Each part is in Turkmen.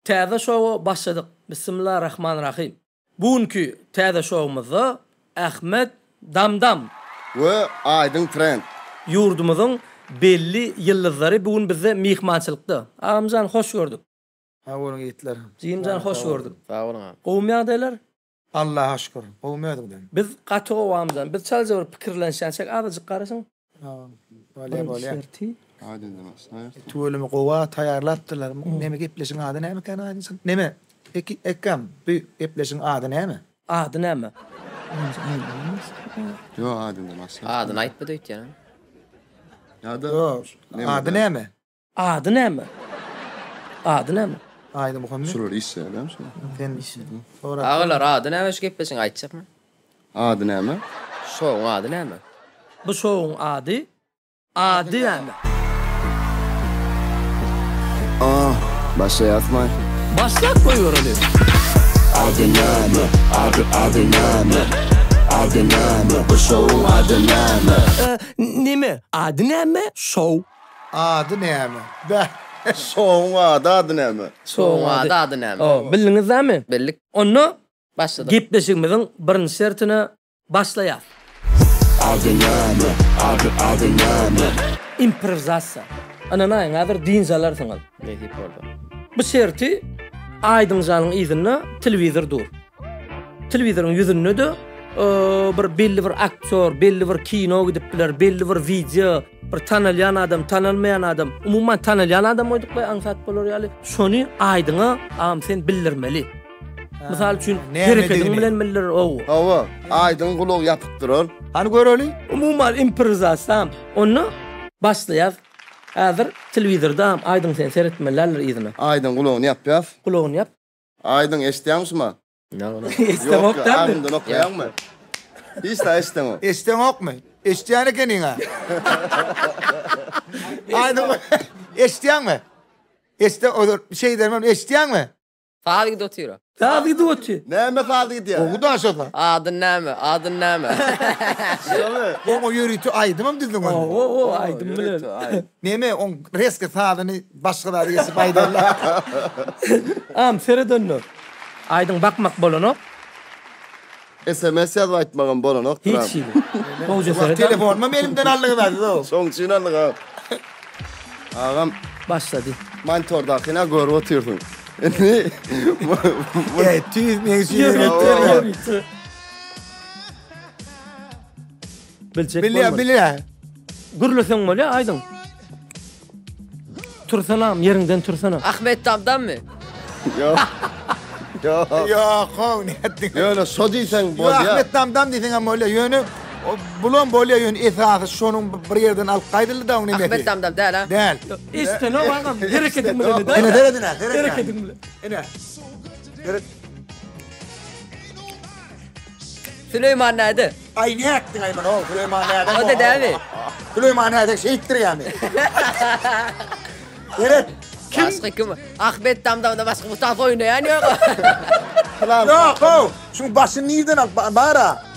Täze şowa başladyk. Bismillah Rahman Rahym. Bu günki täze şowumyzda Ahmet Damdam. We Aýdyň Trend. Ýurdumyzyň belli ýyldyzlary bu gün bizde myhmançylykda. Agamjan hoş gördük. Sag boluň ýigitler. Jigimjan hoş gördük. Sag boluň agam. Gowumy ýagdaýlar? Allaha şükür. Gowumy özüňden? Biz gaty gowy agamjan. Biz çalja bir pikirlenişýänçäk azajyk garaşyň. Bolýa bolýa. Tüweleme gowa taýýarlapdyrlar. Neme gepleşigiň ady nämekän aýdyňçy? Neme? Eki ekgam bu gepleşigiň ady näme? Ady näme? Ýok adyny başga. Adyny aýtmady öýtýän. Ýa-da Ýok. Ady näme? Ady näme? Ady näme? Aýdy Muhammet. Şular işleýärlermi şular? Sen sorap. Agalar ady näme şu gepleşigiň aýtjakmy? Ady näme? Şowuň ady näme? Bu şowuň ady Ady näme? Ah, başlaýasmy? Başlap goýbereli. Ady näme? Ady ady näme? Ady näme? Bu şowuň ady näme? Neme? Ady näme? Şow. Ady näme? Bäh. Şowuň ady ady näme? Şowuň ady ady näme? Hawa, bildiňiz dämi? Bildik. Onda Başladyk. gepleşigimiziň birinji şertine başlaýas. Ady näme? Ady ady näme? Improwizasiýa. Ynanaýyň, häzir dynç alarsyňyz. Nesip bolsa. Bu şerti Aýdyňjanyň yzynda telewizor dur. Telewizoryň ýüzünde-de bir belli bir aktýor, belli bir kino gidip biler, belli bir wideo, Bir tanalýan adam, tanalmaýan adam, umuman tanalýan adam goýduk we aňsat bolar ýaly, şony Aýdyňa agam sen bildirmeli. Mysal üçin, herekediň bilen bildir, ow. Hawa, Aýdyň gulagy ýapyk durar. Hany göreli. Umuman improwizasiýa. Onda başlaýas. Häzir telewizorda Aýdyň sen seretmeli däldir yzyna. Aýdyň gulagyny ýapýas. Gulagyny ýap. Aýdyň eşitýäňmi şuma? Eşdeňok dälmi? Agzyndan okaýaňmy? Hiç zat eşdeňok. Eşdeňokmy? Eşidýän ekeniň-ä. Aýdyň, eşidýäňmi? Eşde, ozal şeýdermem, eşidýäňmi? Saz gidip otyr. Saz gidip otyr. Näme saz gidýär? Gowy da şo saz. Adyň näme? Adyň näme? Şomy? Oňa ýörite aýdymam düzdüň onda. Owo, owo, aýdym bilen. Neme, oň reski sazyny başga zada geçip aýdarlar. Agam, seret onda. Aýdyň bakmak bolanok. SMS ýazyp aýtmagam bolanok Hiç hili. Gowja seret. Telefonymam elimden aldyňyz aziz-ow. Şoň üçin aldyk agam. Agam. Başlady. Monitordakyny görüp otyrsyň. Indi Eý, tüýs meň üçin Ýörite, ýörite. Biljek Bilýär, bilýär. Gürleseň bolýar, aýdyň. Tursanam, ýeriňden tursana. Ahmet Damdammy? Ýok. Ýok. Ýok, how nätdiň? Ýöne şo diýseň bolýar. Ýok, Ahmet Damdam diýseň hem bolýar. Ýöne bulam bolýar, ýöne esasy şonuň bir ýerden alyp gaýdyldy-da oň nemesi. Ahmet Damdam däl, a? Däl. Eşdenok agam, herekediň bilen edäý. Ine, seret ine, seret. Herekediň bilen. Ine. Seret. Süleýman näde? Aý nätdiň aý muny Süleýman nädek? O-da dämi? Süleýman nädek şeýtdirýämi? Seret. Kim? Başga kim? Ahmet Damdamdan başga bu tans oýnaýan ýok. Ýok, how. Şuň başyny nirden alyp bara?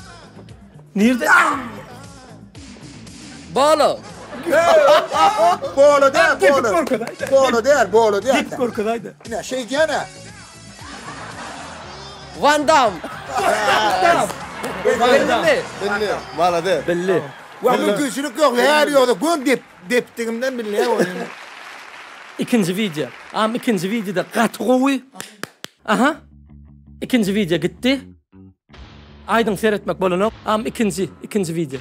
Nirden? Bolo. Bolo däl, bolo. Bolo däl, bolo däl. Depip görkezäýdä. Ine, şeýdýän-ä. Van Damme. Bildimi? Bildi. Malades. Bildi. Wa mümkinçilik ýok. Her ýoda gön dep depdigimden bilýär ony. Ikinji wideo. Am ikinji wideoda gaty gowy. Aha. Ikinji wideo gitdi. Aýdyň seretmek bolanok. Am ikinji, ikinji wideo.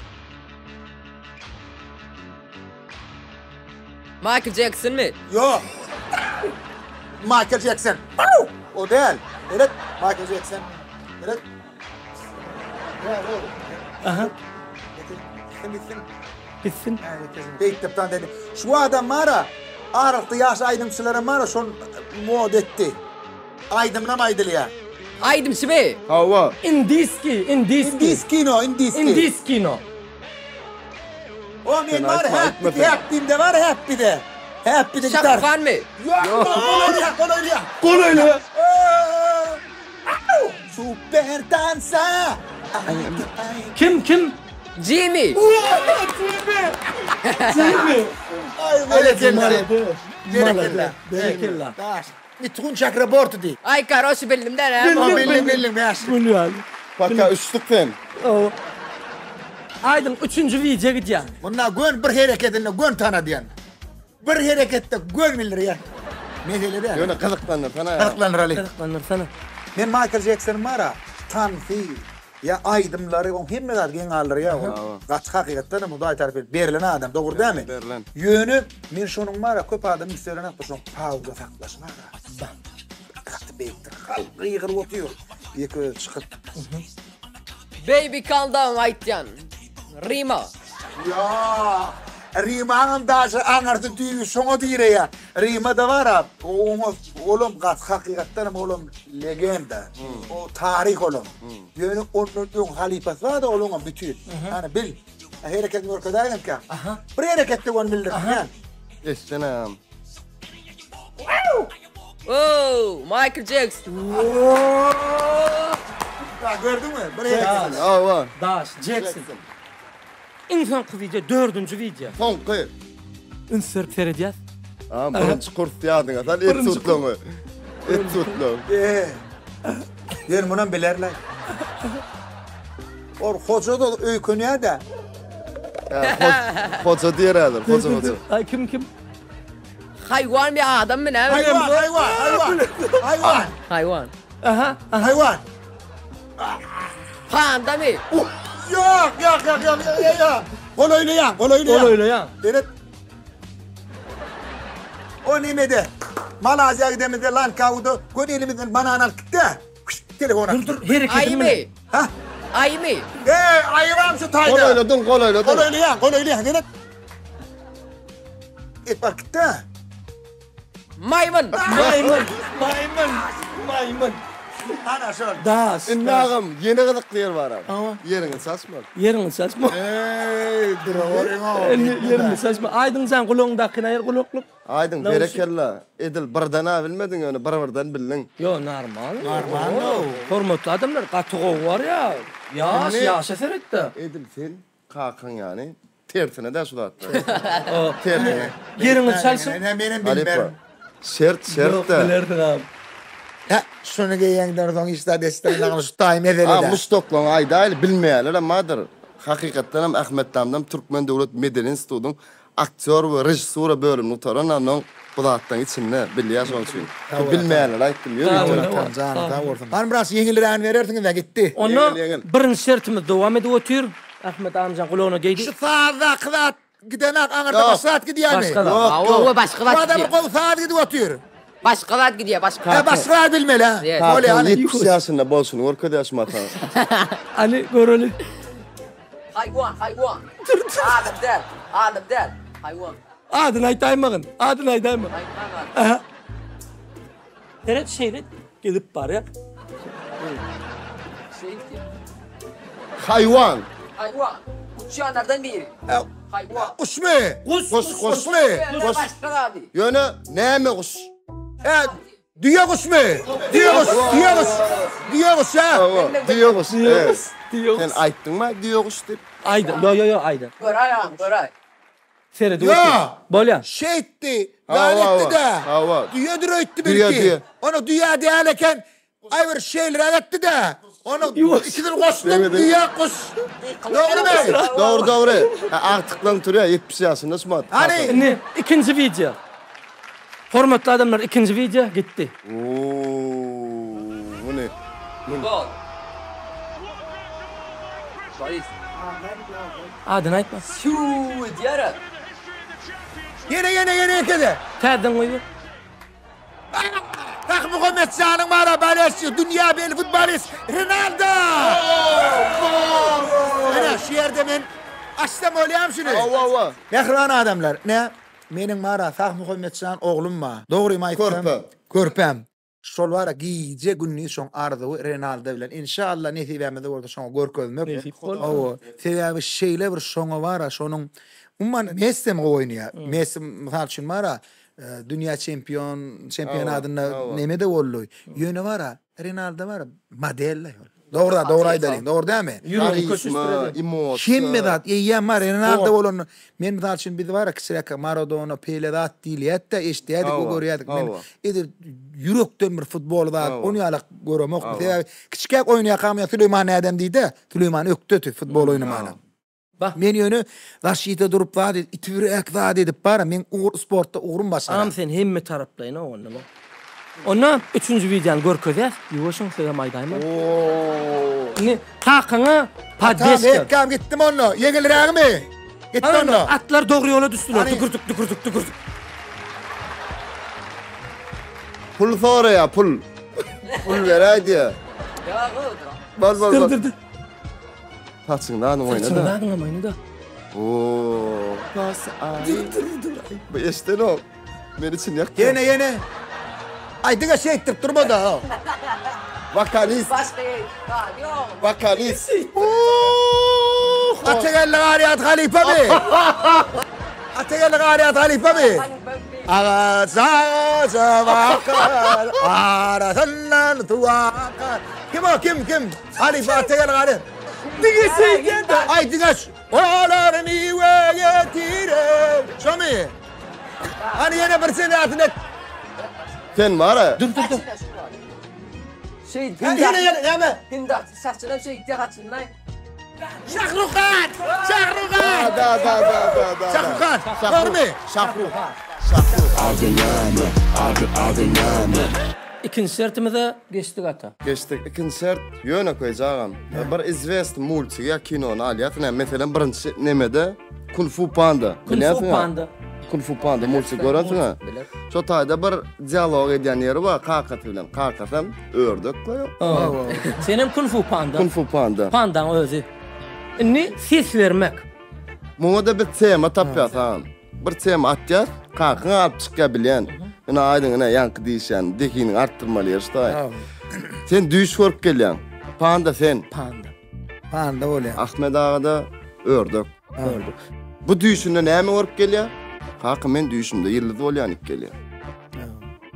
Michael Jeksonmy? Ýok. Michael Jekson. O däl. Seret, Michael Jekson. Seret. Aha. Gitsin, gitsin. Gitsin. Beýtdip tans edip. Şu adam bara, aralykda ýaş aýdymçylaram bara şol moda etdi. Aýdymynam aýdylýar. Aýdymçymy? Hawa. Indiski, indiski. Indis kino, indis. Indis kino. O men bar Happy, Happy'mde bar Happy'de. Happy'de gitar. Şahruhanmy? Ýok, golaýla, golaýla. Golaýla. Super dansa. Kim, kim? Jimmy. Jimmy. Ay, berekella. Berekella. Berekella. Mithun Çakraborty diý. Aý karoçi bildim dä näme. Bildim bildim bildim bäşlik. Bilýän. Paka üçlük sen. Hawa. Aýdyň üçünji wideo gidýär. Munda gön bir herekedinde gön tanadýan. Bir hereketde gön bildirýän. Mesele däl. Ýöne gyzyklandyrsana. Gyzyklandyraly. Gyzyklandyrsana. Men Maýkl Jeksonyň bar-a, tansy, ýa aýdymlary, oň hemme zady geň galdyrýar ol. Gaty hakykatdan hem Hudaý tarapy berlen adam, dogry dälmi? Berlen. Ýöne men şonuň bar-a, köp adam üns berenokdyr, şoň pauza saklaşy bar-a. Gaty beýikdir. Halk gygyryp otyr. Ýeke özi çykyp. Baby calm down aýtýan. Rima. Ýok. Rimaňam daşy aňyrsy düýbi şoňa direýär. Rima-da bar-a, oňa olam gaty hakykatdanam olam legenda. O taryh olam. Ýöne ondan öň halypasy bar-da olaňam bütin. Hany bil. Hereketini görkezäýiňkä. Bir hereketde ony bildirsin. Eşdenem. Oh, Michael Jackson. Ya gördüňmi? Bir hereket. Hawa. Daş, Jackson. Iň soňky wideo, dördünji wideo. Soňky. Üns berip seredýäs. Ha, birinji kurs ýadyňa sal, et tutlaňy. Et tutlaň. Eee. Ýöne munam bilerler. Or hoja da öýkenýär-de. Hoja diýer häzir, hoja hoja. Aý kim kim? Haýwan bir adammy näme? Haýwan, haýwan, haýwan. Haýwan. Haýwan. Aha, aha. Haýwan. Pandamy? Ýok, ýok, ýok, ýok, ýok, ýok. Golaýlaýaň, golaýlaýaň. Golaýlaýaň. Seret. O nemede? Malaziýa gidemizde Lankauda göni elimizden banan alyp gitdi. Telefon Dur dur, hereketini Aýymy? bilen. Ha? Aýymy? Eý, aýybam şu taýda. Golaýladyň, golaýladyň. Golaýlaýaň, golaýlaýaň. Seret. Et baryp gitdi. Maýmyn. Maýmyn, maýmyn, maýmyn. Ana şol. Daş. Indi agam, ýene gyzykly ýer bar agam. Hawa. Ýeriňi saçma. Ýeriňi saçma. Eý, duraweriň o. Indi ýeriňi saçma. Aýdyň jan gulagyňdakyny aýyr gulaklyk. Aýdyň, berekella. Edil birden-ä bilmediň, ýöne bir-birden bildiň. Ýo, normal. Normal. Hormatly adamlar, gaty gowy barýa. Ýaş, ýaşa seret-de. Edil sen Kakaň ýany tersine-dä şu zatlar. Tersine. Ýeriňi çalşyň. Ine menem bilmerin. Şert şert-dä. Ýok bilersiň agam. Hä, şuny geýeňden soň hiç zat eşitmän şu taý mesele-dä. A muşdaklaň aýdaýly bilmeýärlerem bardyr. Hakykatdan hem Ahmet Damdam Türkmen döwlet medeni institutyň Aktýor we režissura bölümini gutaran onnoň bu zatlaryň içinde bilýär şoň üçin. Bu bilmeýänlere aýtdym ýörite. Janyň sag bolsun. Hany biraz ýeňilrägini berersiňiz-ä gitdi. Onda birinji şertimiz dowam edip otyr. Ahmet Amjan gulagyna geýdi. Şu sazdaky zat gidenak aňyrda başga zat gidýärmi? Başga zat. Ýok ýok. Başga zat Şu adam gidýär. gowy saz gidip otyr. Başga zat gidýär başga. Hä başga zat bilmeli hä. Bolýa Kakaň hany. 70 ýaşynda bolşuny görkezýär şu mata. Hany göreli. Haýwan, haýwan. Adam däl, adam däl. Haýwan. Adyny aýtaýmagyn, adyny aýdaýma. Aýtman adyny. Aha. Seret şeýle gezip barýar. Şeýdip. Haýwan. Haýwan. Uçýanlardan biri. Haýwan. Guşmy? Guş, Guş, guş. Guşmy? Ýöne başga zady. Ýöne näme guş? Hä, Düýe guşmy? Düýe guş, düýe guş. Düýe guş hä? Hawa, düýe guş. Düýe guş, düýe guş. Sen aýtdyňmy düýe guş diýip? Aýda, ýo ýo ýo aýda. Göräý agam, göräý. Seredip Ýo. otur. Bolýa. Şeýtdi, Hawa, zat etdi-de. hawa. Düýedir öýtdi Düýe, belki. düýe. Ony düýe däl eken. Aý bir şeýleräk etdi-de. Ony ikisini goşdum, düýe guş. Dogrymy? Dogry, dogry. Ha, agtyklaň turýar, 70 ýaşynda şumat. Hany? Indi ikinji wideo. Hormatly adamlar ikinji wideo gitdi. Ooo, muny. Gol. Boris. Adyny aýtma. Siu diýer. Ýene, ýene, ýene ýeke-de. Täzeden goýber. Sah Muhammetjanyň bara baleşçi dünýä belli futbolist Ronaldo! Ine şu ýerde men açsam bolýamy şuny? Hawa hawa. Mähriban adamlar, ine meniň bara Sah Muhammetjan oglum bar. Dogrymy aýtsam, Körpe. Körpäm. Şol bara gije gündiz şoň arzuwy Renaldo bilen. Inşallah nesibämizde bolsa şoňa görkezmek. Nesip bolsa. Hawa. Sebäbi şeýle bir şoňa bara şonuň umuman Messem gowy oýnaýar. Messi mysal üçin bara Dünýä çempion çempionatynda neme-de boldy. Ýöne bar-a, Renaldo bar-a, model-le ol. Dogry zat, dogry aýdalyň, dogry dälmi? Ýüregiňi Harizma, köşeşdiredi. emosiýa. Hemme zat eýýäm bar, Ronaldo bolanda, men mysal üçin biz bar-a kiçiräk Maradona, Pele zat diýilýärdi-de, eşidýärdik we Hawa, görýärdik. Men hawa. edil ýürekden bir futbol zat, Hawa. ony ýalak göremokdym. Hawa. Sebäbi kiçikäk oýnaýarkam ýa Süleýman nädem diýdi-de, Süleýman ökdedi futbol oýnamana. Bah. Men ýöne zaşita durup zat edip, itibiräk zat edip bar-a, meň ugur sportda ugrum başgarak. Agam sen hemme taraplaýyn onda bu. Onda üçünji wideony görkezýäs. Ýuwaşyň sizem aýdaýmaň. Indi kakaňa Atam, poddeşka. hekgam gitdim onda. Ýeňilrägimi? Gitdi Ana, onda. Atlar dogry ýola düşdüler. Hany. Tükürdik, tükürdik, tükürdik. Pul soraýar, pul. Pul beräý diýýär. Bol, bol, Dur, bol. dur, dur. Saçyňdan oýna-da. Saçyňdan oýna-da. Oo. Pas ay. Bu eşdenok. Men için ýakdy. Ýene, ýene. Aý, diňe şeýtdirip durma-da. Vokalist. Başga ýok. Vokalist. Atageldi Garýat halypamy? Atageldi Garýat halypamy? Agaç agaja bakar, arasyndan suw akar. Kim o, kim, kim? Halypa Atageldi Garýat. Diňe şeýdýän-de. Aý, diňe şu. Olar miwe getirer. Şomy? Hany ýene bir senasyny et. Sen bar-a. Dur, dur, dur. Şey, Hany ýene ýene näme? Hindat saçyndan şeýtdi haçyndan. Şahruhan! Şahruhan! Da da da da da. Şahruhan! Dogrymy? Şahruh. Ikinji şertimize geçdik ata. Geçdik. Ikinji şert ýönekeý agam. Bir izwestny multigi ýa kinony alýarsyň. Ýa meselem birinji nemede Kung Fu Panda. Kung Fu Bilýänsiň-ä? Panda. Kung Fu Panda multigi görensiň-ä? Biler. Şo taýda bir dialog edýän ýeri bar kakasy bilen. Kakasam ördek goýup. Senem Kung Fu Panda. Kung Fu Panda. Pandaň özi. Indi ses bermek. Muňa-da bir tema tapýas agam. Bir tema atýas, kakyň alyp çykýar bilýän. Ine aýdyň ine ýaňky diýişýän zehiniňi artdyrmaly ýeri şu taý. Sen düýş görüp gelýäň. Panda sen. Panda. Panda bolýar. Ahmet aga-da ördek. Ördek. Bu düýşünde näme görüp gelýär? Kaka men düýşümde ýyldyz bolýan diýip gelýär.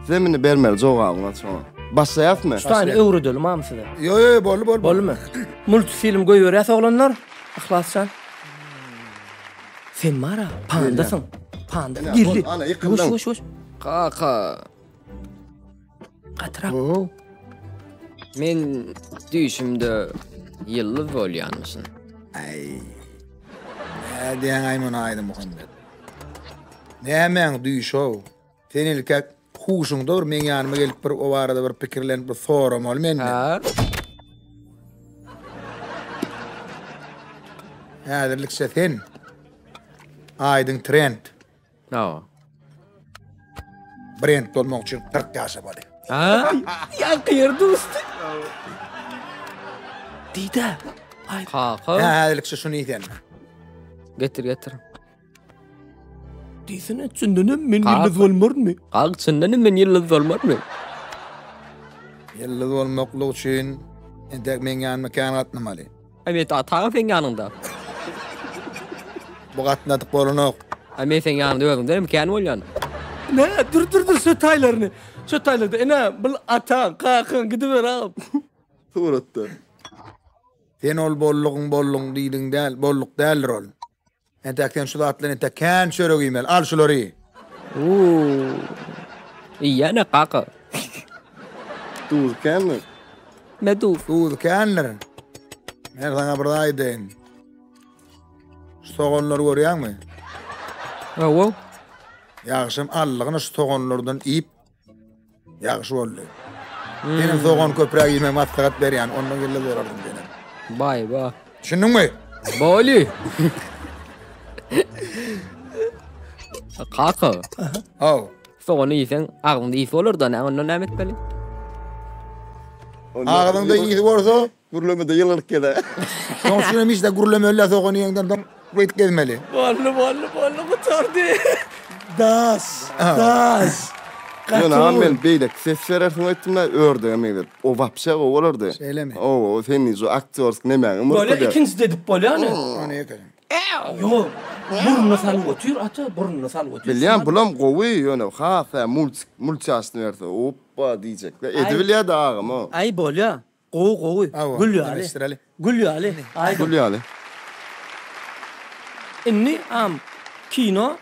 Size indi bermeli jogabyňyz şoňa. Başlaýasmy? Şu taýyny öwredelim agam size. Ýo ýo boldy boldy. Boldumy? Multfilm goýberýäs oglanlar. Yhlasjan. Sen bar-a, pandasyň. Panda. Geldi. Ana, ýykyldyň. Ýuwaş, ýuwaş, ýuwaş. Kaka. Gatyrak. Men düýşümde ýyldyz bolýanmyşyn. Aý. Nädýäň-aý muny Aýdymuhammet? Nämäň düýşi-ow? Sen ilkä huşuňda bir meň ýanyma gelip bir o barada bir pikirlenip bir soramaly menden. Hä? Häzirlikçe sen Aýdyň trend. Hawa. Brend bolmak üçin 40 ýaşamaly. Hä? Ýaňky ýer duşdy. Diýdä. Aý. Kaka. Hä, häzirlikçe şuny iý sen. Getir, getir. Diýsene, çyndanam men ýyldyz bolmarynmy? Kaka, çyndanam men ýyldyz bolmarynmy? Ýyldyz bolmaklyk üçin entek meň ýanyma kän gatnamaly. Aý men ataň seň ýanyňda. Bu gatnadyk bolanok. Aý men seň ýanyňda özüňden hem kän bolýan. Nä, dur dur dur şu taýlaryny. Şu taýlarda ene bil ataň, kakaň gidiber agam. Suratda. Sen ol bollugyň bollugyň diýdigiň däl, bolluk däldir ol. Entäk sen şu zatdan entäk kän çörek iýmeli. Al şulary iý. Uuu. Iýýän-ä kaka. Duzy känmi? Ne duz? Duzy kändir. Men saňa bir zat aýdaýyn. Şu soganlary görýäňmi? Hawa. Ýagşam allygyna şu soganlardan iýip Ýagşy boldy. Senem sogan köpräk iýmegi maslahat berýän, ondan ýyldyz bolarsyň senem. Baý ba. Düşündiňmi? Bolý. Kaka. Haw. Sogany iýseň agzyňda ysy bolar-da, näme ondan näme etmeli? Agzyňda ysy bolsa, Gürlemede ýylgyryp geler. Şoň üçin hem hiç-de gürlemeli-dä sogany iýeňden soň beýdip gezmeli. Boldy, boldy, boldy, gutardy. Daş, daş. Gaty Ýöne agam gowy. men beýleki ses berersiň öýtdüm-dä, ördege meňzedip. O wapşe gowy bolardy. Şeýlemi? Owo, sen şu aktýorsk nemäňem Bolýa, bolupdy. ikinjide edip bolýany. Ony eken. Ýok, burnuna salyp otyr, ata, burnuna salyp otyr. Bilýän, bulam gowy, ýöne has-a multik, multiýaşny berse, opba diýjekler. Edibilýär-de agam o. Aý, bolýa. Gowy, gowy. Hawa, Gül ýaly. deňeşdireli. Gül ýaly. Aýdyň. Gül ýaly. Indi am kino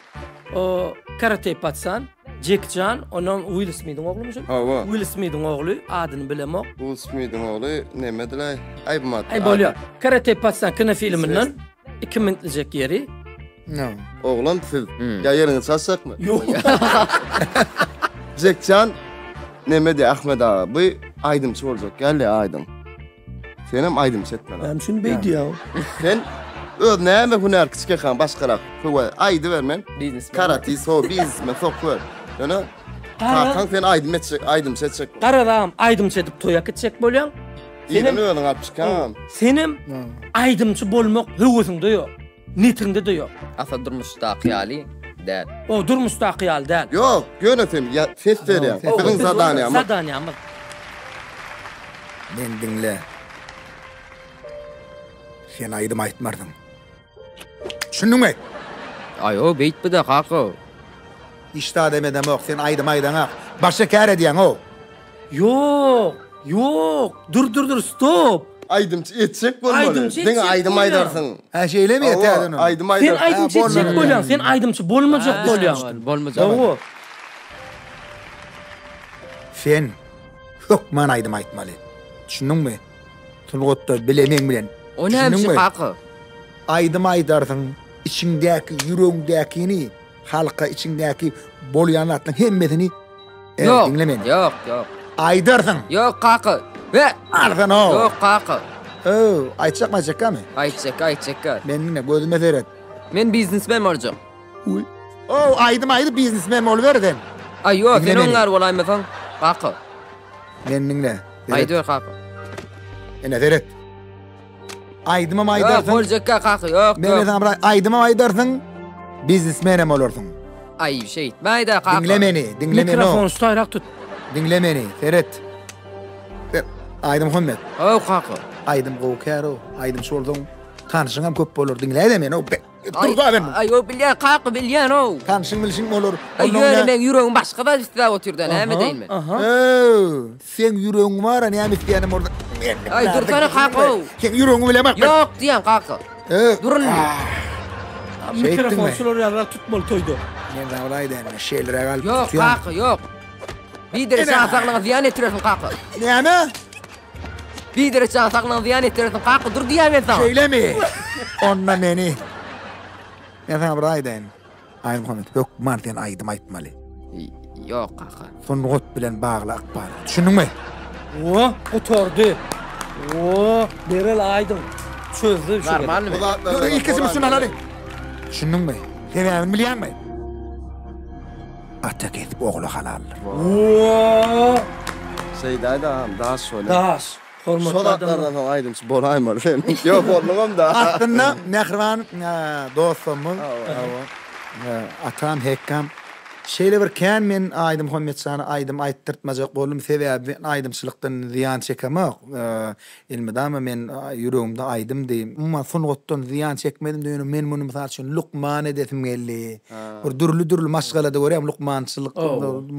o Karate Patsan, Jeki Jan, onam Will Smithiň oglumy şol? Hawa. Will Smithiň ogly, adyny bilemok. Will Smithiň ogly nemedilaý? Aýbym Aý bolýar. Karate Patsan kinofilminden 2 minutlyjak ýeri. No. Oglan siz ýa ýeriňi çalşjakmy? Ýok. Jek Jan neme diýýär Ahmet aga, bu aýdymçy boljak geldi aýdyň. Senem aýdymçy etmeli. Näme üçin beý diýýäň? Sen öz näme hünär kiçikekaň başgarak höwe aýdyber men. Biznesmen. Karatist, ho biznesmen sokuber. Ýöne kakaň seni aýdym etjek, aýdymçy etjek. Garaz agam aýdymçy edip toýa gitjek bolýaň. Senem özüň alyp çykýaň. Senem aýdymçy bolmak höwesiňde ýok. Netiňde-de ýok. Asa durmuşdaky ýaly däl. O durmuşdaky ýaly däl. Ýok, ýöne sen ýa ses berýäň. Biziň zadaniýamyz. Zadaniýamyz. Men diňle. Sen aýdym aýtmarsyň. Düşündiňmi? Aý-ow, beýtme-de, kaka. Hiç zadam edemok, sen aýdym aýdaňak. Başga kär edýäň-ow. Ýok, ýok, dur dur dur stop. Aýdymçy etjek bolmaly. Aýdymçy Diňe etjek aýdym bolýaň. aýdarsyň. Hä şeýlemi Hawa, täzeden ony? aýdym Sen aýdarsyň. aýdymçy etjek bolýaň, sen aýdymçy bolmajak bolýaň. Bolmajak. Hawa. Sen hökman aýdym aýtmaly. Düşündiňmi? Sungatda bile meň bilen. O näme Düşündiňmi? kaka? Aýdym aýdarsyň, içiňdäki, ýüregiňdäkini Halka içiňdäki bolýan zatlaryň hemmesini Ey, Ýok, diňle meni. ýok, ýok. Aýdarsyň. Ýok kaka. We. Alsana. Ýok kaka. Öw, aýtjakmy aýtjakmy? Aýtjak, aýtjak. Men diňle, gözüme seret. Men biznesmen boljak. Uý. Ow, aýdym aýdyp biznesmen boluber sen. Aý ýok, Diňle sen meni. oňar bolaýmasaň, kaka. Men diňle. Seret. Aýdyber kaka. Ene seret. Aýdymam aýdarsyň. Ýok, boljakka kaka, ýok, Men ýok. saňa bir aýdymam aýdarsyň, biznesmenem bolarsyň. Aý, şeýtmäý-dä kaka. Diňle meni, diňle meni. Mikrofony şutaýrak tut. Diňle meni, seret. Aýdym Muhammet. Haw kaka. Aýdym gowy kär-ow. Aýdymçy bolsaň, tanşyňam köp bolar. Diňläý-de meni-ow. Dur da ben. Aý, ýok, bilýän kaka, bilýän-ow. Tanşyň bilşiň bolar. Aý, ýöne meň ýüregim başga zat isläp otyr-da, näme edeýin men? Aha. Öw, seň ýüregiň bar-a, näme isleýänem bolsa. Aý, dursana kaka-ow. Seň ýüregiňi bilemok men. Ýok diýýän kaka. Öw. Durun. Mikrofon şular ýalyrak tutmaly toýda. Men saňa bir aýdaýyn, şeýleräk alyp Ýok tutýan. kaka, ýok. Biderek jan saglygyňa zyýan ýetirersiň kaka. Näme? Biderek jan saglygyňa zyýan ýetirersiň kaka, dur diýýän men saňa. Şeýlemi? Onda meni. Men saňa bir aýdaýyn. Aýmuhammet, hökman sen aýdym aýtmaly. Ýok kaka. Sungat bilen bagly ykbal. Düşündiňmi? O, gutardy. O, berel aýdyň. Çözdü şu. Normalnymy? Dur, ikisini üstüne alaly. Düşündiňmi? Sebäbini bilýäňmi? Ata kesip ogla halaldyr. O! Şeýdäýdi agam, daş şol. Daş. Hormatly Şol adamlar. zatlardan soň aýdymçy bolaýmaly sen. Ýok, bolduňam da. Aslynda mähriban dostumyz, atam Hekgam şeýle bir kän men Aýdym Muhammetjana aýdym aýtdyrtmajak boldum, sebäbi men aýdymçylykdan zyýan çekemok. Elmydama men ýüregimde aýdymdy. Umuman sungatdan zyýan çekmedim ýöne men muny mysal üçin lukman edesim geldi. Bir dürli-dürli maşgalada görýän lukmançylyk,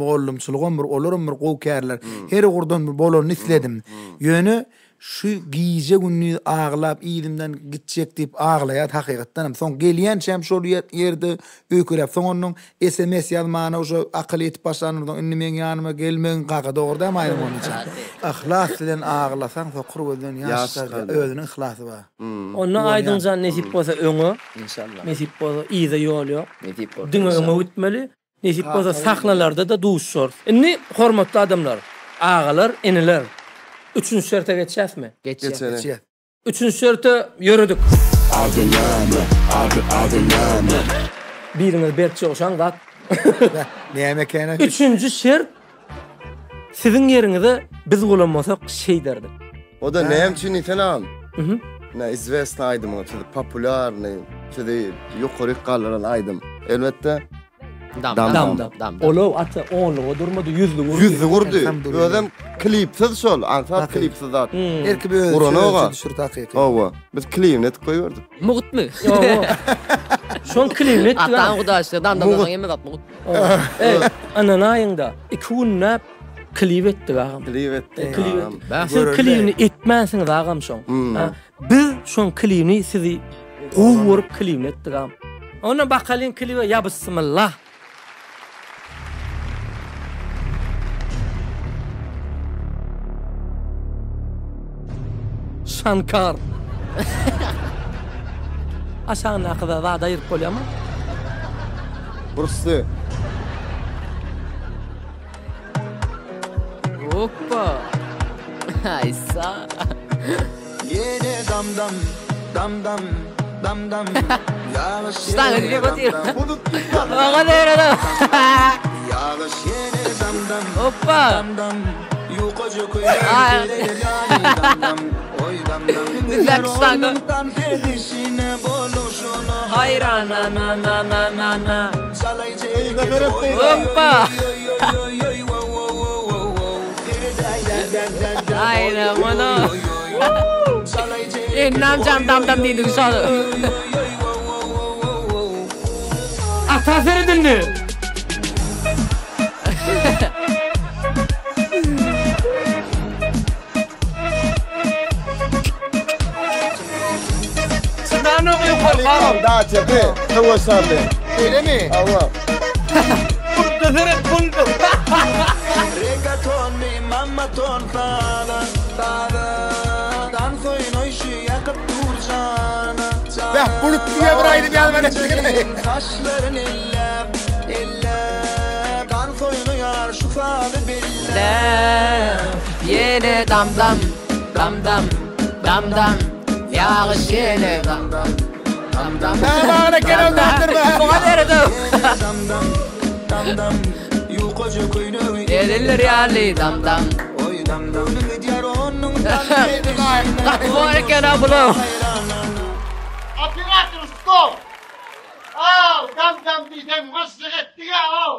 mugallymçylygam bir olaram bir gowy kärler. Her ugurdan bir bolanyny isledim. Ýöne şu gije-gündiz aglap yzymdan gitjek diýip aglaýar hakykatdanam. Soň gelýänçäm şol ýerde öýkeläp soň onnoň Sms ýazmana uje akyly ýetip başlanyndan soň indi meň ýanyma gelmegin kaka dogry dämi aýdym onuň üçin. Yhlas bilen aglasaň sokur gözden ýaş çykar özüniň yhlasy bar. Onda Aýdyňjan nesip bolsa öňe, Inşallah. nesip bolsa yza ýol ýok. Nesip bolsa. Diňe öňe gitmeli. Nesip bolsa sahnalarda-da duşuşarys. Indi hormatly adamlar, agalar, iniler, üçünji şerte geçýäsmi? Geçýäs. Geçeli. Üçünji şerte ýöredik. Ady näme? Ady ady näme? Biriňiz berk jogşaň zat. Näme ekeni? Üçünji şert siziň ýeriňize biz bolan bolsak şeýderdik. O da näme üçin diýsene agam? Mhm. Ne izwesny aýdymyňyz sizi populýarny, sizi ýokaryk galdyran aýdym. Elbetde Dam Dam, dam dam. dam. dam. Olaw ata onluga durmady, ýüzlük urdy. Ýüzlük urdy. Elhamdülillah. Özem klipsiz şol, aňsat klipsiz zat. Hmm. Her kim öz Uranoga. düşürdi hakyky. Hawa, biz klibini edip goýberdik. Mugtmy? Ýok. Şoň klibini etdik. Ataň gudaşy, dam dam Mugut. dam hemme zat mugut. Ey, ynanaýyňda, iki günläp. Klip etdik agam. Klip etdik. Klip etdik. Siz klibini etmänsiňiz agam şoň. Biz şoň klibini sizi gowy görüp klibini etdik agam. Onda bakalyň klibe ýa bismillah. Şankar. Aşagyndaky zady aýyryp bolýarmy? Brusly. Hoppa. Aýsa. Ýene dam dam dam dam dam dam Ýagyş Ştaňa ýene diýip dam otyr. dam Oňa derede. Ýagyş ýene dam dam Hoppa. dam dam Ýukaja köýnek Aý. geler ýaly dam dam Oý dam dam Bizdäki ştanga. Onuň tans edişine boluşyna Haýran na na na na na na. Çalaýjy Yza seretdi. Hoppa. Aýna muny. Ennam jam dam dam diýdik şol. Ata seret indi. Çydanok ýokarka agam. Daçady, söweşerdi. Şeýlemi? Hawa. Bulda seret bulda. Regatonly mammaton sala sala Dans oýnaýşy ýakyp dur jana jana Beh, bulut diýe bir aýdym ýazman etdiňmi? Saçlaryn elläp elläp Dans oýnaýar şu sazy belläp Ýene dam dam dam dam dam dam Ýagyş ýene dam dam dam dam. Näme gelen däpdir be. Muňa derede. Dam dam dam dam Ýukaja köýnegi Elinler ýaly dam dam. Oý dam dam Gidýär onuň dans edişine Gaty bor eken ha bular. Operator stop! Aw, dam dam diýseň myşşyk etdiň-ä, aw!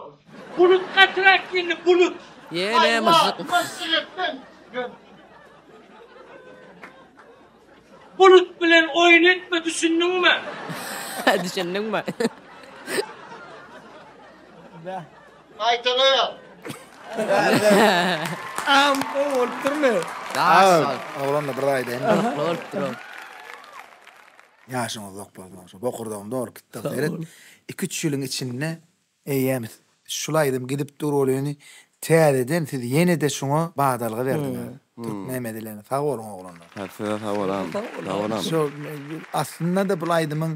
Bulut gatyrak geldi, bulut! Ýene Allah, myşşyk. myşşyk etdiň! Bulut bilen oýun etme, düşündiňmi? Düşündiňmi? Gaýtalaýar. Agam gowy bolupdyrmy? Daş ol. Oglanlar bir aýdaýyn. Gyzykly bolupdyr ol. Ýaşyň uzak bolsun. Şu bokurdagym dolup gitdi. Seret, iki-üç ýylyň içinde eýýäm şul aýdym gidip dur welin, täzeden siz ýene-de şuňa badalga berdiňiz. Türkmen medeniýetine. Sag boluň oglanlar. Hä, size sag bolam. Sag bolam. Şo aslynda-da bul aýdymyň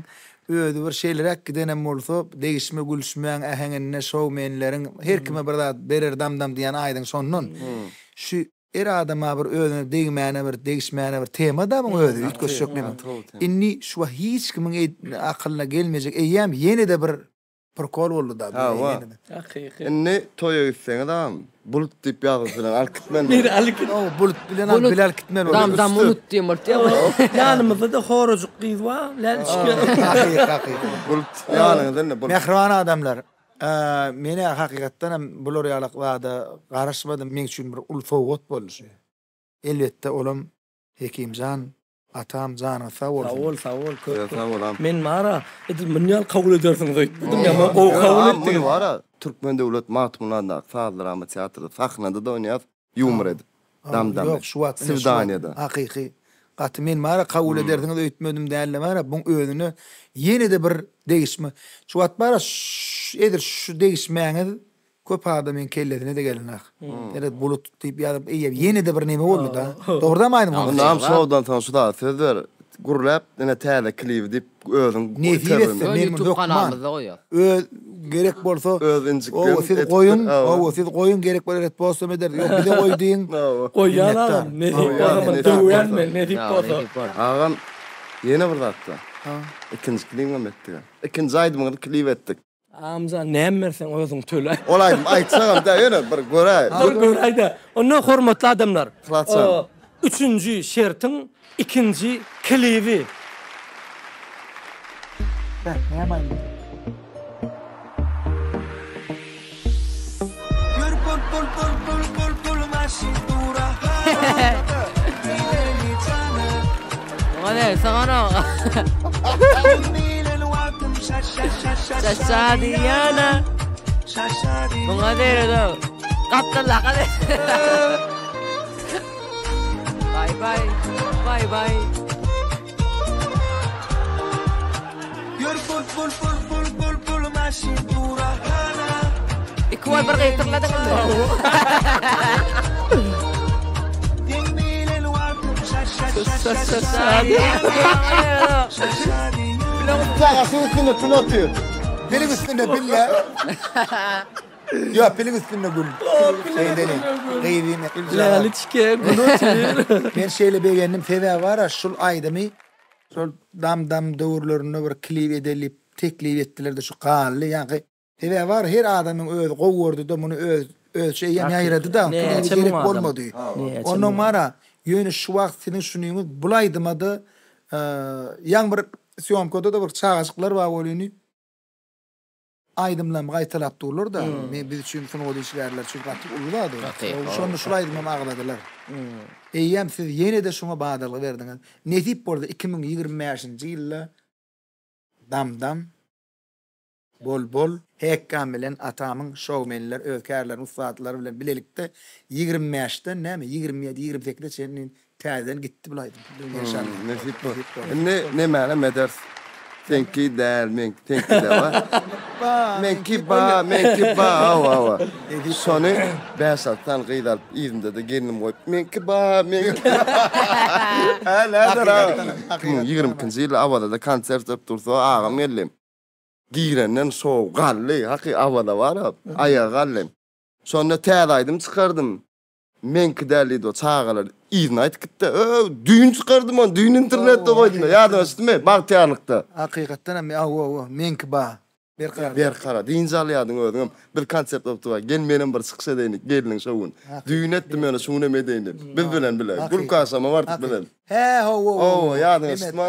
özi bir şeýleräk gidenem bolsa, degişme gülüşmäň äheňinde şoumenleriň her kime bir zat berer dam-dam diýen aýdyň şondan. Şu Her adama bir özüne degmäne bir degişmäne bir tema da muň özi üýtgeşjek neme. Indi şu wagt hiç kimiň akylyna gelmejek eýýäm ýene-de bir prikol boldy da. Hawa. Hakyky. Indi toýa gitseňiz agam bulut diýip ýazgysy bilen alyp gitmeli. Meni alyp git. Hawa bulut bilen alyp bile alyp gitmeli bolýar. Dam dam unut diýen bolup diýen. Ýanymyzda-da horajyk gyz bar. Lälçik. Hakyky hakyky. Bulut ýanyňyzda indi bulut. Mähriban adamlar. Men-ä hakykatdan hem bular ýalak zada garaşmadym, meň üçin bir uly sowgat boldy şu. Elbetde olam Hekimjan atam janyňyz sag bolsun. Sag bol, sag bol, köp Size sag bol, köp. Men bara edil muny ýaly kabul edersiňiz öýtmedim, ýaman gowy kabul Muny etdiňiz. bara Türkmen döwlet Magtymguly adyndaky sazly drama teatrda sahnada-da oýnaýas, ýumor edip. Dam-damy. Ýok şu wagt ine şu wagt Swidaniýada. hakyky gaty men bara kabul edersiňiz öýtmedim dälde bara buň özüne ýene-de bir degişme şu wagt bara edil şu degişmäňiz köp adamyň kellesine-de gelenok. Seret bulut diýip ýazyp eýýäm ýene-de bir neme boldy-da. Dogry dämi aýdym Ynam şowdan soň şu zada söz ber. Gürläp ine täze klibi diýip özüň Nesip etse men muny YouTube hökman kanalymyzda goýar. öz gerek bolsa Öz injiklerini owa siz edip goýuň bir, hawa. owa siz goýuň gerek bolar retpostam ederis ýok bize goý diýiň. Hawa. Goýýan Minnetdar. agam, nesip Goýýan, bolsa muny nesip döwýän bolsa. men, nesip Hawa, bolsa. nesip bolsa. Agam ýene bir zatda. Ikinji klibem etdik. Ikinji aýdymyňyzy klip etdik. Agamjan näme berseň özüň töle. Ol aýdym aýtsagam dä ýöne bir göräý. Bir göräýdä. Onda hormatly adamlar. Yhlasjan. Üçünji şertiň ikinji klibi. Beh näme aýdym. Ýör pul pul pul pul pul pul maşyn dura Diýleni jana Muňa ne, soňanok. Şaşa diýana. Muňa seredok. Gapdallaka Bay bay. Bay bay. Iki bol bir gyýtyrladyň indi. Çagasyň üstünde pil otyr. Piliň üstünde pille. Ýok, piliň üstünde gül. Läliçke gül otyr. Men şeýle begendim, sebäbi bar-a, şul aýdymy şol dam-dam döwürlerinde bir klip edeli diýip teklip etdiler-de şu galdy. Ýaňky sebäbi bar, her adamyň özi gowy gördi-de muny öz özçe eýýäm ýaýrady-da, klibi gerek bolmady. Onnoň bar-a, ýöne şu wagt siziň şunyňyz bul aýdyma-da ýaňy bir sýomkada-da bir çagajyklar bar welin, Aýdymlarymy gaýtalap durlar-da, men biz üçin sungat işgärleri üçin gaty uly zat ol. Gaty. Şonda şul aýdymam agzadylar. Eýýäm siz ýene-de şuňa badalga berdiňiz. Nesip bolsa 2025-nji ýylda Dam-dam, Bol-bol, Hekgam bilen atamyň şoumenler öz kärleriniň ussatlary bilen bilelikde 25-den näme 27, 28-e çenli Täzeden gitdi bul aýdym. Enşalla. Nesip bolsa. Indi nemänem ederis. Seňki däl, meňki, seňki däl wa. Meňki ba, meňki ba, hawa, hawa. Şony bäş-alty sany gyz alyp, yzynda-da gelnim goýup, meňki ba, meňki ba. Hä, näder a? 2022-nji ýylda Awazada konsert berip dursa, agam geldi. Girenden şow galdy, haky Awaza bar-a, aýaga galdy. Şonda täze aýdym çykardym. Meňki däl diýdi o çagalar yzyna aýtyp gitdi. Öw, düýn çykardym ony, düýn internetde goýdum. Ýadyňa düşdümi? Bagtyýarlykda. Hakykatdan hem, hawa, hawa, meňki ba. Berkarar. Berkarar. Dynç alýardyň özüňem. Biz konsert bolup durka, gel menem bir çykyş edeýin diýip geldiň şo gün. Düýn etdim ýöne şu günem edeýin diýip. Biz bilen bile. Gülkaşama bardyk bizem. Hä, hawa, hawa. Hawa, ýadyňa düşdümi?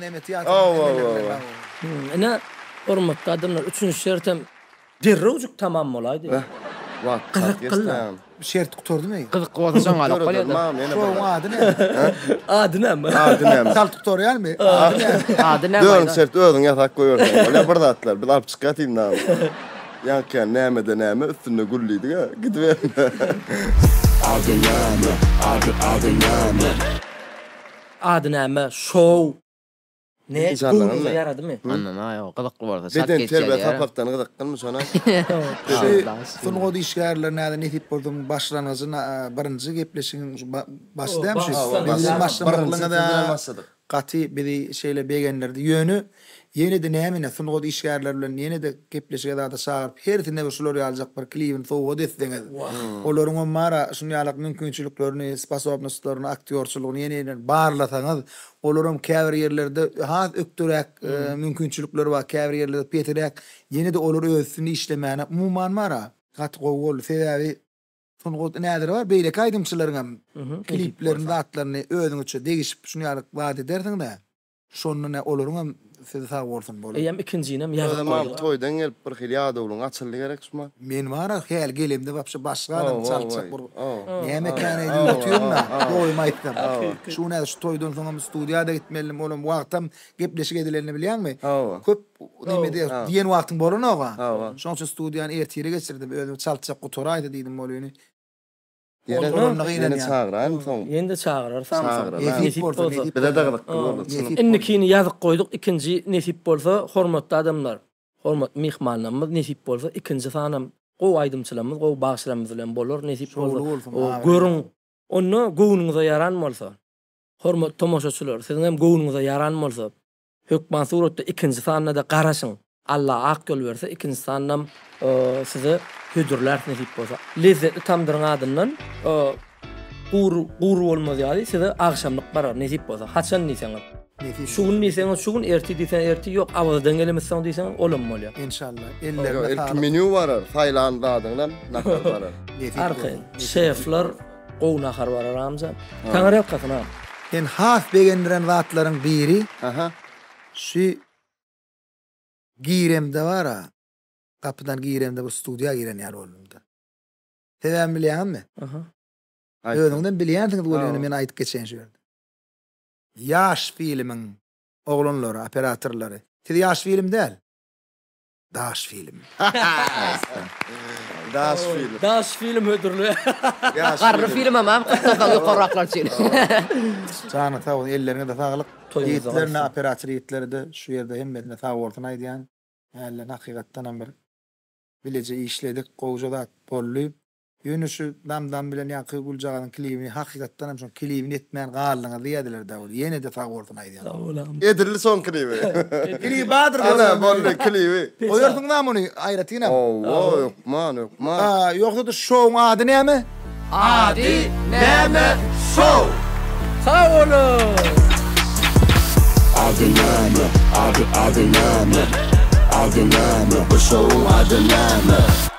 Neme, teatr. Hawa, hawa. Ine, hormatly adamlar, üçünji şertem Derrewjik tamam bolaýdy. Beh, wagt çalt geçdi ha. Şert gutardymy? Gyzykly bolsa şoňa alyp bolýada. Şowyň ady näme? Ady näme? Ady näme? Çalt gutarýarmy? Ady näme? Ady näme? Dördünji şerti özüň ýasap goýberseň bolýar bir zatlar. Biz alyp çykýas indi. Ýaňky nämede näme üstünde gül diýdik-ä. Gidiberme. Ady näme? Ady ady näme? Ady näme? Şow. Ne göwnüňize ýaradymy? Ondan aý o gyzykly bolsa çalt Beden geçýär terbiýe diýýär. sapakdan gyzykdynmy şona? Şu sungat işgärlerine häzir nesip bolsa başlangyjy birinji gepleşigiň şu başy dämi şu? Biziň başlamaklygyňyza gaty bizi şeýle begendirdi. Ýöne ýene-de nämine sungat işgärleri bilen ýene-de gepleşige zada çagyryp hersine bir şular ýalyjak bir klibini sowgat etseňiz. Olaryňam bara şuny ýalak mümkinçiliklerini, sposobnostlaryny, aktýorçylygyny ýene-ýene barlasaňyz Olaram käbir ýerlerde has ökderäk mümkinçilikleri bar, käbir ýerlerde pesräk. Ýene-de olar öz üstünde işlemäne umuman bar-a. Gaty gowy boldy. Sebäbi sungat näziri bar, beýleki aýdymçylaryňam kliplerini, zatlaryny özüňçe degişip şuny ýaly zat edersiň-dä. Şonda nä olaryňam size sag bolsun bolar. Eýýäm ikinjinem ýazyp Özem agam goýdular. toýdan gelip bir hili ýadawlygyň açyldy gerek şumat. Men bar-a häli gelemde wapşe başga adam çalyşjak bir näme ekeni diýip otyryn-da, dogrymy aýtsam. Şu gün häzir şu toýdan soňam studiýa-da gitmelidim, olam wagtam gepleşik edilenini bilýäňmi? Köp neme diýen wagtyň bolanok-a. Şonuň üçin studiýany ertire geçirdim, özüm çaltjak gutaraýsa diýdim ol ýöne. Ýene ýene çagyraýyn soň. Ýene-de çagyrarys soň. Nesip bolsa, nesip Bize-de gyzykly boldy, çynym. Indikini ýazyp goýduk, ikinji nesip bolsa, hormatly adamlar. Hormatly myhmanlarymyz nesip bolsa ikinji sanam gowy aýdymçylarymyz gowy bagşylarymyz bilen bolar nesip bolsa görüň onda göwnüňize ýaran bolsa hormatly tomaşaçylar siziňem göwnüňize ýaran bolsa hökman suratda ikinji sanyna-da garaşyň Alla ak ýol berse ikinji sanynam size hödürläris nesip bolsa lezzetli tamdyryň adyndan Gury gury bolmaz ýaly size agşamlyk barar nesip bolsa. Haçan diýseňiz. Nesip Şu gün diýseňiz şu gün, ertir diýseňiz ertir, ýok Awazadan gelemizsoň diýseňiz olam bolýar. Enşalla. Ýok, Ellerine ilki saglyk. menýu barar, saýlan zadyňdan nahar barar. Nesip Arkaýyn. bolsa. Şefler gowy nahar barar amca. Taňry ýalkasyn agam. Sen has begendiren zatlaryň biri Aha. şu giremde bara gapydan giremde bir studiýa giren ýaly boldumda. Sebäbini bilýäňizmi? Aha. Özüňizem bilýänsiňiz welin ýöne men aýdyp geçeýin şu ýerde. Ýaş filmiň oglanlary, operatorlary. Siz ýaş film däl. Daş film. Daş film. Daş film hödürle. Garry film hem am kyrkdan ýokarraklar üçin. Janyň sag bolsun, elleriňe-de saglyk. Toýuňyzda Ýigitlerine, operator ýigitlerede şu ýerde hemmesine sag bolsun aýdýan. Hälden hakykatdanam bir bileje işledik, gowja zat boldy. Ýöne şu Dam-dam bilen ýaňky Güljagazyň klibini hakykatdanam şoň klibini etmän galdyňyz diýýädiler-dä ol. Ýene-de sag bolsun aýdýan. Sag bol agam. Edildi şoň klibi. Klibi bardyr Ana boldy klibi. Goýarsyňyzam ony aýratynam. Hawa hökman hökman. Ýogsa-da şouň ady näme? Ady näme şou? Sag boluň. Ady näme? Ady ady näme? Ady näme? Bu şouň ady näme?